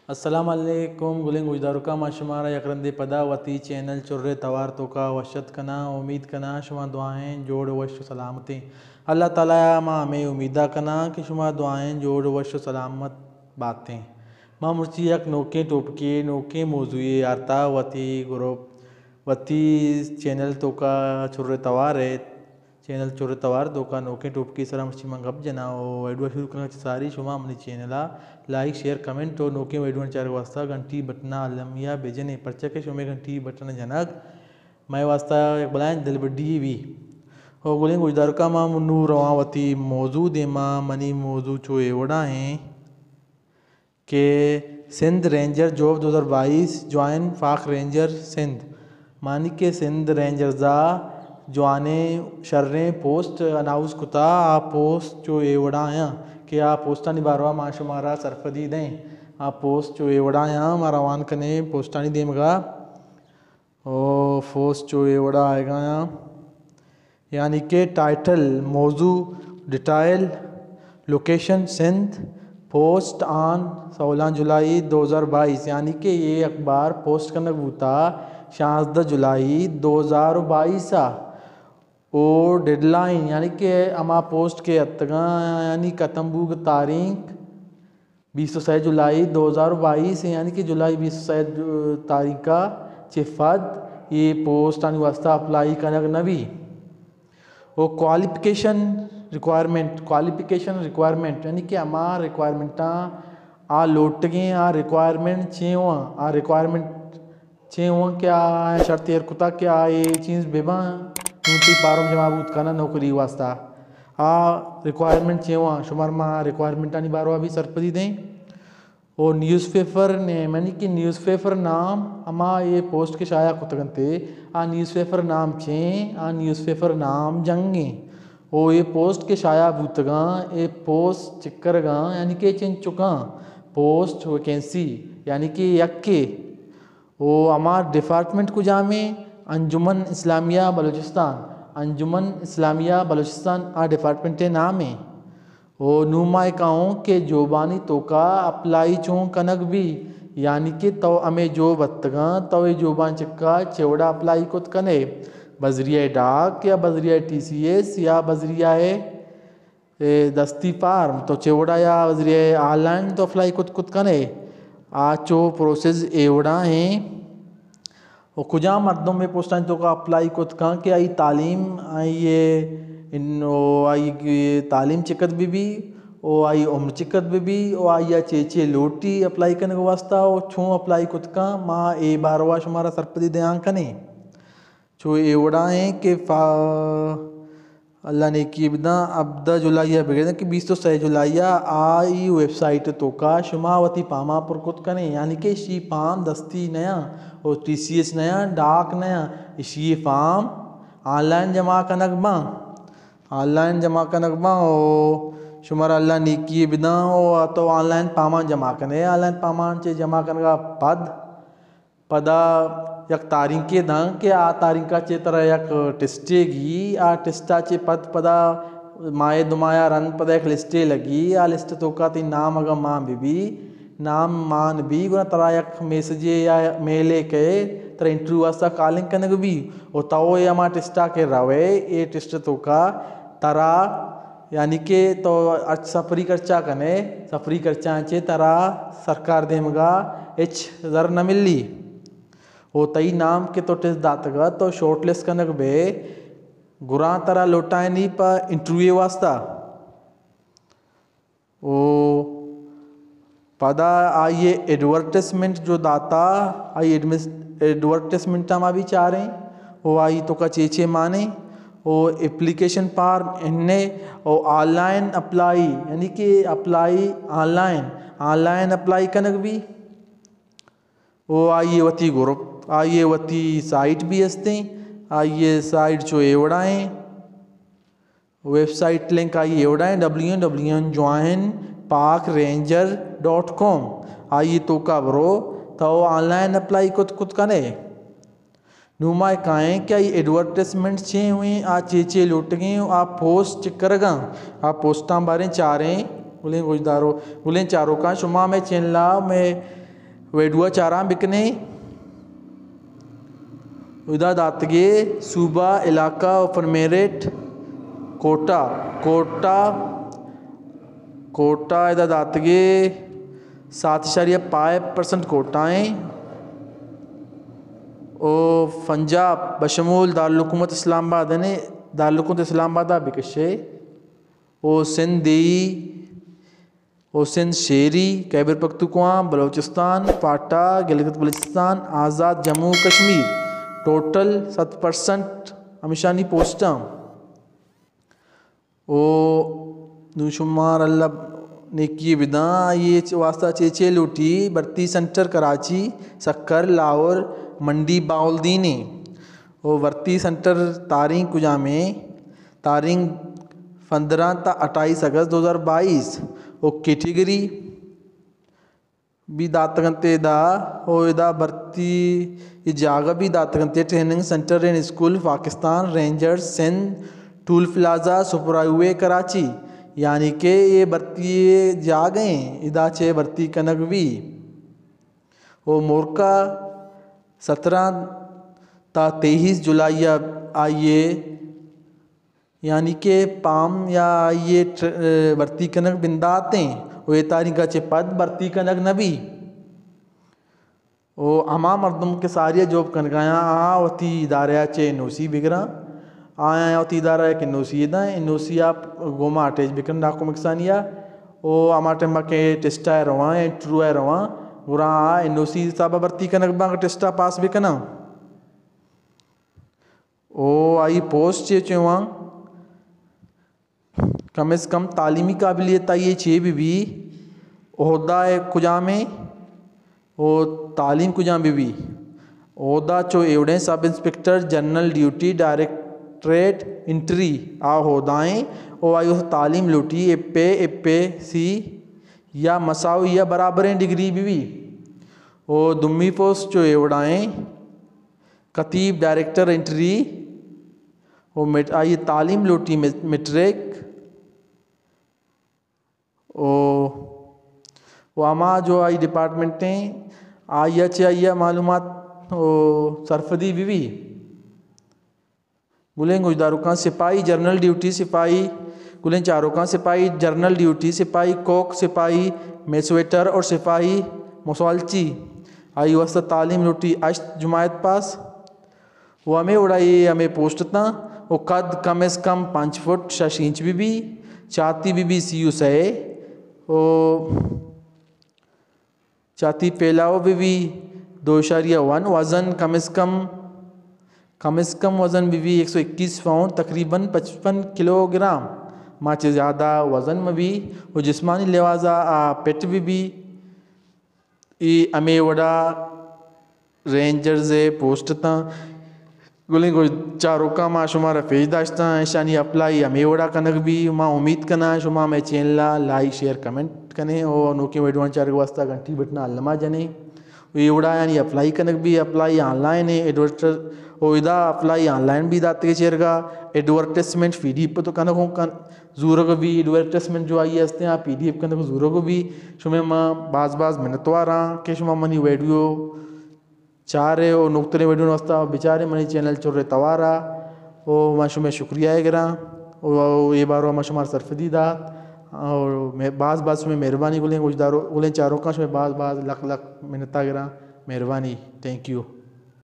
السلام علیکم گلیں گوشداروکاں، ما شمارا یک رندے پدا وتی چینل چرے توار توکا وش ات کناں۔ امید کناں شما دعائیں جوڑ وش و سلامتیں۔ اللہ تعالی ء ما ہمے امیدا کناں کہ شما دعائیں جوڑ وش و سلامت باتیں۔ ما مرچی یک نوکیں ٹوپکے، نوکیں موضوعے آرتا وتی گروپ، وتی چینل توکا چرے توار ء چینل چرے توار توکا نوکیں ٹوپکے سرا مرچی من گپ جناں و ویڈیو شروع کنگ چہ ساری شما منی چینل ء لائک، شیئر، کمنٹ و نوکیں ویڈیو چارگ واسطہ گھنٹی بٹن ء المی ء بجنے، پرچا کہ شمے گھنٹی بٹن جنگ مئے واسطہ یک بلائیں دلبڈی بی۔ او گلیں گوشداروکاں، ما نوں رواں وتی موضوع دیما۔ منی موضوع چو اے وڑا ایں کہ سندھ رینجر جاب دو ہزار بائیس، جوائن پاک رینجر سندھ، معنی کہ سندھ رینجرز ء جوانیں شریں پوسٹ اناؤنس کتا۔ آ پوسٹ چو اے وڑا آیاں کہ آ پوسٹانی باروا ما شمارا سرپدی دیں۔ آ پوسٹ چو اے وڑا آیاں، ما روان کنیں پوسٹانی دیمگا۔ او پوسٹ چو اے وڑا آئیگا آیاں، یعنی کہ ٹائٹل، موضوع، ڈیٹائل، لوکیشن سندھ، پوسٹ آن سولہ جولائی دو ہزار بائیس، یعنی کہ یہ اخبار پوسٹ کنگ بوتا شانزدہ جولائی دو ہزار بائیس آ۔ او ڈیڈ لائن، یعنی کہ ہما پوسٹ کے اتگاں، یعنی ختم بوگ تاریخ بیست و سئے جولائی دو ہزار بائیس، یعنی کہ جولائی بیست و سئے جو-، تاریخ ء چہ پد اے پوسٹ آنی واسطہ اپلائی کنگ نہ بی۔ او کوالیفکیشن ریکوائرمنٹ، کوالیفکیشن ریکوائرمنٹ یعنی کہ ہما ریکوائرمنٹاں آ لوٹگیں، آ ریکوائرمنٹ چے ہوں، آ ریکوائرمنٹ چے ہوں کہ آ شرط ایر کتا کہ آ اے چیز بہ باں، نوں تئی فارم جمع بوت کناں نوکری واسطہ۔ آ ریکوائرمنٹ چے ہوں، شمار ما ریکوائرمنٹانی باروا بھی سرپدی دیں۔ او نیوز پیپر نیم، یعنی کہ نیوز پیپر نام ہما اے پوسٹ کے شائع کتگ انت، آ نیوز پیپر نام چیں؟ آ نیوز پیپر نام جنگیں۔ او اے پوسٹ کے شائع بوتگاں، اے پوسٹ چکرگاں، یعنی کہ چنچکاں، پوسٹ ویکینسی، یعنی کہ یکے۔ او ہما ڈیپارٹمنٹ کجامیں؟ انجمن اسلامیہ بلوچستان۔ انجمن اسلامیہ بلوچستان آ ڈیپارٹمنٹ نامیں۔ او نوں ما اے کاؤں کہ جوبانی توکا اپلائی چون کنگ بی، یعنی کہ تو ہمے جوب اتگاں، تو اے جوبان چکا چے وڑا اپلائی کت کنے؟ بذریعہ ڈاک یا بذریعہ ٹی سی ایس یا بذریعہ اے دستی فارم، تو چے وڑا یا بذریعہ آن لائن تو اپلائی کت کت کنے؟ آ چو پروسیس اے وڑا ہیں۔ و کجام مردم اے پوسٹانی توکا اپلائی کت کن کہ آئی تعلیم، آئی ان-، و آئی تعلیم چکت بہ بی، و آئی عمر چکت بہ بی، و آئی چے چے لوٹی اپلائی کنگ واسطہ، و چون اپلائی کت کن، ما اے باروا شمارا سرپدی دیان کنیں۔ چو اے وڑا ہیں کہ فا-، اللہ نیکی بداں، ہبدہ جولائی ء بگنداں کہ بیست و سئے جولائی ء آئی ویب سائٹ توکا شما وتی پاما پر کت کنے، یعنی کہ اشی پام دستی نیاں، او ٹی سی ایس نیاں، ڈاک نیاں، اشی پام آن لائن جمع کنگ باں، آن لائن جمع کنگ باں۔ او شمارا اللہ نیکی بداں، او تو آن لائن پامان جمع کنے، آن لائن پامان چے جمع کنگا پد پدا یک تاریخے داں کہ آ تاریخ ء چہ ترا یک ٹیسٹے گی، آ ٹیسٹ ء چہ پد پدا ماہ دو ماہ ء رند پدا یک لسٹے لگی، آ لسٹ توکا تئی نام اگاں مان بہ بی، نام مان بی، گڑا ترا یک میسجے یا میلے کئے، ترا انٹرویو واسطہ کالنگ کنگ بی، و تو اے ہما ٹیسٹ ء کہ روئے، اے ٹیسٹ توکا ترا یعنی کہ تو ہرچ سفری خرچہ کنے، سفری خرچہ چے ترا سرکار دیمگا ہچ زر نہ ملی۔ او تئی نام کہ تو ٹیسٹ داتگا تو شارٹ لسٹ کنگ بے، گراں ترا لوٹائنی پہ انٹرویو واسطہ۔ او پدا آئی ایڈورٹائزمنٹ جو داتا، آئی ایڈمس-، ایڈورٹائزمنٹ ہم ابھی چاریں، او آئی توکا چے چے مانے، او اپلیکیشن فارم انّے، او آن لائن اپلائی، یعنی کہ apply online, online apply کنگ بی۔ او آئی وتی گروپ، آئی وتی سائٹ بھی ہستیں، آئی سائٹ چو اے وڑائیں۔ ویب سائٹ لنک آئی اے وڑائیں، ڈبلیو ڈبلیو جوائن پاک رینجر ڈاٹ کام۔ آئی توکا برو تو آن لائن اپلائی کت کت کنے۔ نوں ما کائیں کہ آئی ایڈورٹائزمنٹ چے ہوئیں، آ چے چے لوٹگیں، آ پوسٹ چکرگاں، آ پوسٹاں باریں چاریں۔ گلیں گوشدارو، گلیں چاروکاں، شما میں چینلا میں ویڈیو ءَ چاران بکنیں۔ ادا داتگے صوبہ، علاقہ و پرمیریٹ کوٹا، کوٹا، کوٹا ادا داتگے سات اشاریہ پائے پرسنٹ کوٹا ایں۔ او پنجاب بشمول دارالحکومت اسلام آباد نے، دارالحکومت اسلام آباد ءَ بکشے۔ او سندھ دیہی، او سندھ شہری، خیبر پختونخوا، بلوچستان، فاٹا، گلگت بلوچستان، آزاد جموں و کشمیر، ٹوٹل ست پرسنٹ ہمیشانی پوسٹاں۔ او نوں شمار اللہ نیکی بداں، آئی واسطہ چے چے لوٹی؟ بھرتی سینٹر کراچی، سکھر، لاہور، منڈی، بہاؤالدین ایں۔ او بھرتی سینٹر تاریخ کجام ایں؟ تاریخ پندرہ تا اٹھائیس اگست دو ہزار بائیس۔ او کیٹیگری بھی داتگ انت ادا، او ادا بھرتی ءِ جاگہ بھی داتگ انت، ٹریننگ سینٹر ان school Pakistan, rangers Sindh, toll plaza, super highway Karachi, یعنی کہ اے بھرتی ءِ جاگہ ایں، ادا چہ بھرتی کنگ بی۔ او موقع سترہ تا تئیس جولائی ءَ آئی ءِ یعنی کہ پام یا آئی ءِ ٹر-، بھرتی کنگ بندات ایں و اے تاریخ ءَ چہ پد بھرتی کنگ نہ بی۔ و ہما مردم کہ ساری ءَ جاب کنگ ءَ آں، آ وتی ادارہ ءَ چہ این او سی بگراں، آیاں وتی ادارہ ءَ یک این او سی داں، این او سی ءَ گوما اٹیچ بکن ڈاکومنٹسانی ءَ، و ہما ٹائم ءَ کہ ٹیسٹ ءَ رواں، انٹرویو ءَ رواں، گڑا آ این او سی حساب ءَ بھرتی کنگ باں کہ ٹیسٹ ءَ پاس بکناں۔ او آئی پوسٹ چے چے واں؟ کم از کم تعلیمی قابلیت آئی چے بہ بی، عہدہ ءِ کجامیں، او تعلیم کجام بہ بی؟ عہدہ چو ایوڑیں sub inspector general duty directorate entry آ عہدہ ایں، او آئی تعلیم لوٹی F A, F S C یا مساوی یا برابریں ڈگری بہ بی۔ او دومی پوسٹ چو ایوڑا ایں، کتیب ڈائریکٹر انٹری، و مٹ-، آئی تعلیم لوٹی مت-، میٹرک، و، و ہما جو آئی ڈپارٹمنٹ ایں، آئی ءَ چہ آئی ءَ معلومات و سرپدی بہ بی۔ گلیں گوشداروکاں سپاہی جنرل ڈیوٹی سپاہی، گلیں چاروکاں سپاہی جنرل ڈیوٹی سپاہی، کوک سپاہی، میس ویٹر اور سپاہی مسالچی، آئی واسطہ تعلیم لوٹی ہشت جماعت پاس۔ و ہمے وڑا اے ہمے پوسٹ تاں و قد کم از کم پنچ فٹ شش انچ بہ بی، چاتی بہ بی سی و سئے و چاتی پھیلاؤ بہ بی دو اشاریہ ون، وزن کم از کم، کم از کم وزن بہ بی ایک سو اکیس پاؤنڈ، تقریباً پچپن کلوگرام، ما چہ زیادہ وزن مہ بی و جسمانی لحاظ ءَ آ پٹ بہ بی۔ اے ہمے وڑا رینجرز ءِ پوسٹ تاں۔ گلیں گوش-، چاروکاں ما شمارا پیش داشتاں، اشانی اپلائی ہمے وڑا کنگ بی۔ ما امیت کناں شما مئے چینل ءَ لائک، شیئر، کمنٹ کنیں و نوکیں ویڈیوانی چارگ واسطہ گھنٹی بٹن ءَ الما جنیں۔ و اے وڑا یعنی اپلائی کنگ بی، اپلائی آن لائن ایں، ایڈورٹر-، و ادا اپلائی آن لائن بی داتگے چیرگا، ایڈورٹائزمنٹ پی ڈی ایف تو کنگ ہوں کن-، زورگ بی، ایڈورٹائزمنٹ جو آئی ہستیں، آ پی ڈی ایف کنگ زورگ بی۔ شمئے ما باز باز منتواراں کہ شما منی ویڈیو چارے و نوکتریں ویڈیو واسطہ بچارے منی چینل چرے توارا و ما شمئے شکریہ گراں و اے بارو ما شمار سرپدی دات و مہ-، باز باز شمئے مہربانی گلیں گوشدارو-، گلیں چاروکاں شمئے باز باز لک لک منتا گراں۔ مہربانی، تھینک یو۔